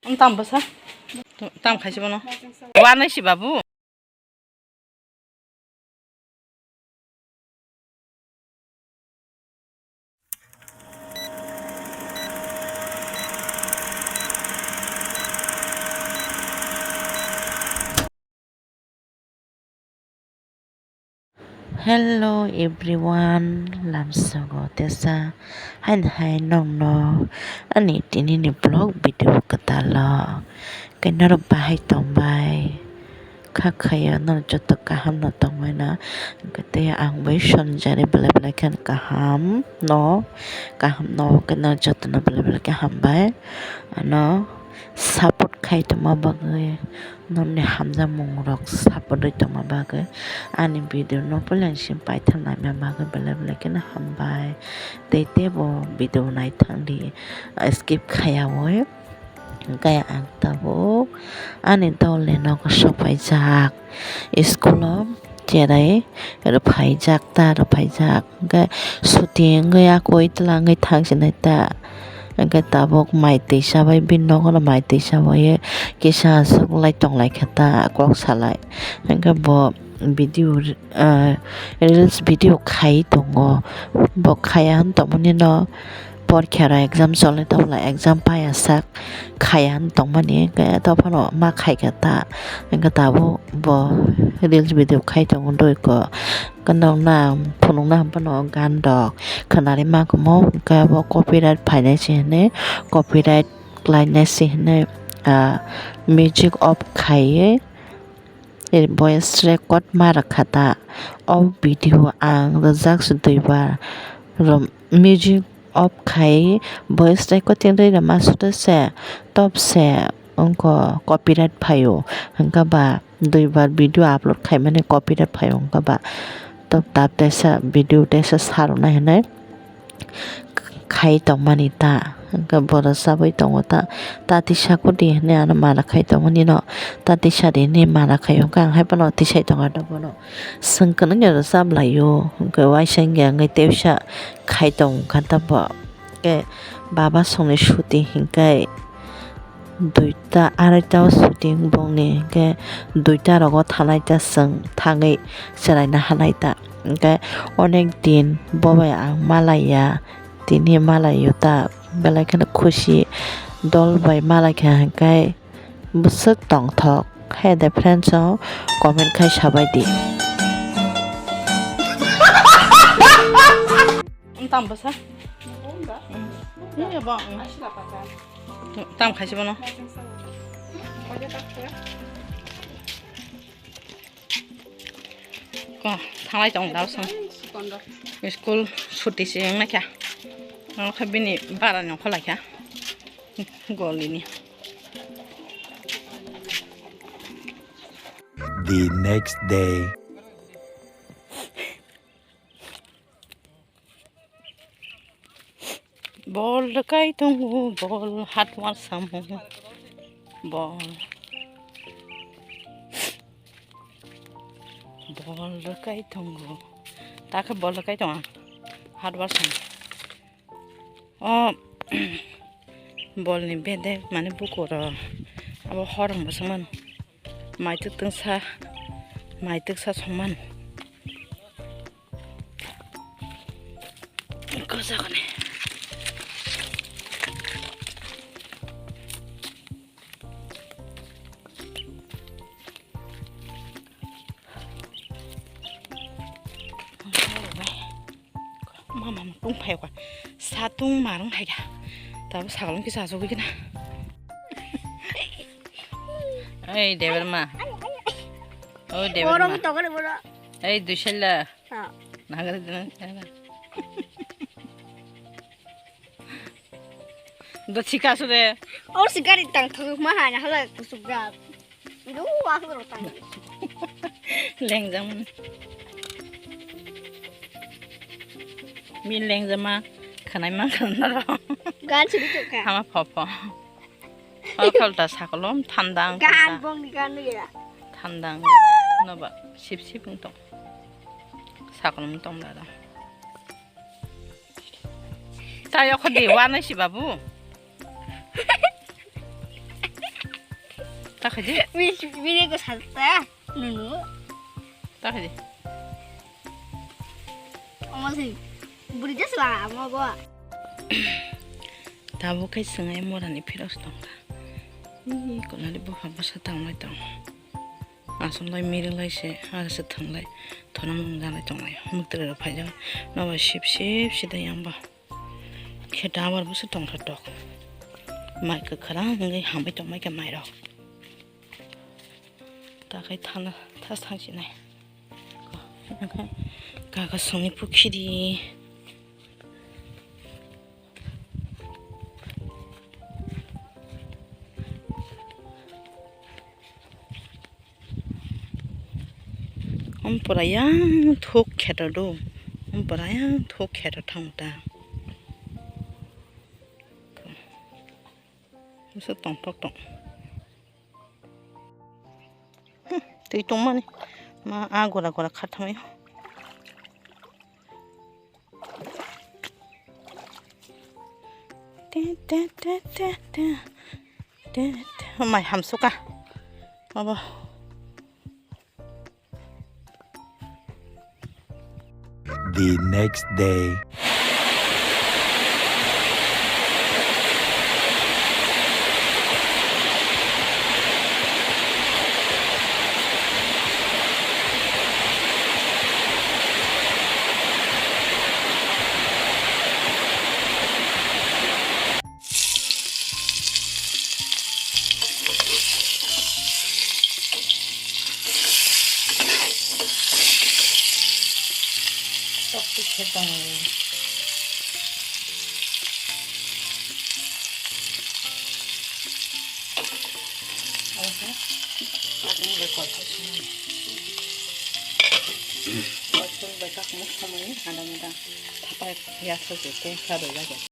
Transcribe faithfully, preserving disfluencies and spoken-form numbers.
Tam bwsa. Tam khaisi bono. Wanai si babu. Hello everyone, lamsogo tesa hain hai nongno ani tini ni vlog video kwtalo khe norok bahai tongbai kha khayo norok joto kaham no tongbai na hwnkhe tei ang bai sonjari belai belai khe kaham no kaham no khe norok joto no belai belai khe hambai ano support khai tongma bagwi. Nokni hamjakmungrok support rwi tongma bagwi ani video no puila simi paithak naima bagwi belai belai kheno hambai tei teibo video naithang di skip khaiyawi hwnkhe ang tabuk ani dol ni nogo sokpaijak school o cherai rwphaijak ta rwphaijak hwnkhe suti wngwi akoi twla wngwi thang sinai ta. Hwnkhe tabuk mai twi chabai bini nogo no mai twi chabai kisa aswk lai tong lai kha ta kok salai hwnkhe bo video ah reels video khai tongo bo khaiya tongmani no porkha rok exam choli tongla exam paiya sak khaiya tongmani hwnkhe dophano ma khaikha ta hwnkhe tabuk bo reels video khai tongo dui ko. Nokna phunukna hwnphano gan rok khwnarwi ma khumo hwnkhe abo copyright phainai se hinwi copyright klainai se hinwi ah music off khaiwi voice record ma rwkha ta. O video ang rwjak se duibar music off khai voice record tei rwma sotwi se top se wngkha copyright phaio hwnkhe ba. Duibar video upload khaimani copyright phaio hwnkhe ba tok tab teisa video teisa sarwna hinwi khai tongmani ta hwnkhe bo rwchabwi tongo ta ta tisa kudi hinwi ano mana khai tongmani no ta tisa di hinwi mana khai hwnkhe ang hai phano tisai tongo bono swng kwrwngno rwchap laio hwnkhe uaisa wngya wngwi tei uaisa khai tongkha ta bo. Khe baba songni suti hinkhe duita araita o suti bongni hinkhe duita rogo thanai ta chwng thangwi chwraina hanai ta hinkhe onek din bo bai ang malaiya tini malaio ta belai kheno khusi dol bai malaikha hinkhe. Bwswk tongthok. Hai de friends o comment khai sabai di. Tam bwsa. Tam khaisi bono. Ko thanglai tong dao song. School suti se wngna kha. Ang kha bini bara ni kholai kha. Golini. The next day. Bol rwkai tongo, bol hat warsamo. Bol. Bol rwkai tongo. Takhe bol rwkai tongo. Hat warsamo. O bolni bedek mane bukuro abo horong bwswk mano. Maitwk twngsa, maitwksa song mano. Kosakni. Mama tung phai kwa. Satung marung hai ga. Tabu sagalong kisa asugui kena. Ei, Deber ma. Oi, Deber ma. Borom tokole bora. Ei, Dushella. Ha. Nagari dina. Do chika su de. Or sigari tang thok ma ha na hala kusuk ga. Idu wa hala tang. Lengjang. Mi lengjama khanai ma khanaro. Gan sidi tukha. Hama pho pho. Hol khol ta sakolom thandang. Gan bong ni gan ya. Thandang. No ba sip sip tong. Sakolom tong da. Tayok di wanai si babu. Ta khaidi. Bini, bini ko sata nunu. Ta khaidi. Omo se buri jas la amo bo. Tabuk khe swngai morani phiros tongkha. Hi, konali bupha bwsa tanglai tong. Aswk lai miri lai se, aro se thwnglai thonamung jalai tonglai. Mwtwrwi rok phaijak nobo sip sip sida yang bo. Khe dabar bwsa tongkha tok. Mai kwkhwrang wngwi hambai tongmai khe mairok. Takhai thana thas thang sinai. Kaka songni pukhiri. Om pura yang thuk kheto do. Om pura yang thuk kheto thang ta. Bwsa tongthok tong. Hmm, twi tongmani. Ma a gora gora khathamai. Te, te, te, te, te. Te, te. Mai hamsuka. Abo. The next day. Tok tik khe tongo. Oho. Ang bai kok khe swnam. Kok bai kok muk samani ada muda. Thapai ya so je ke sa bai ya.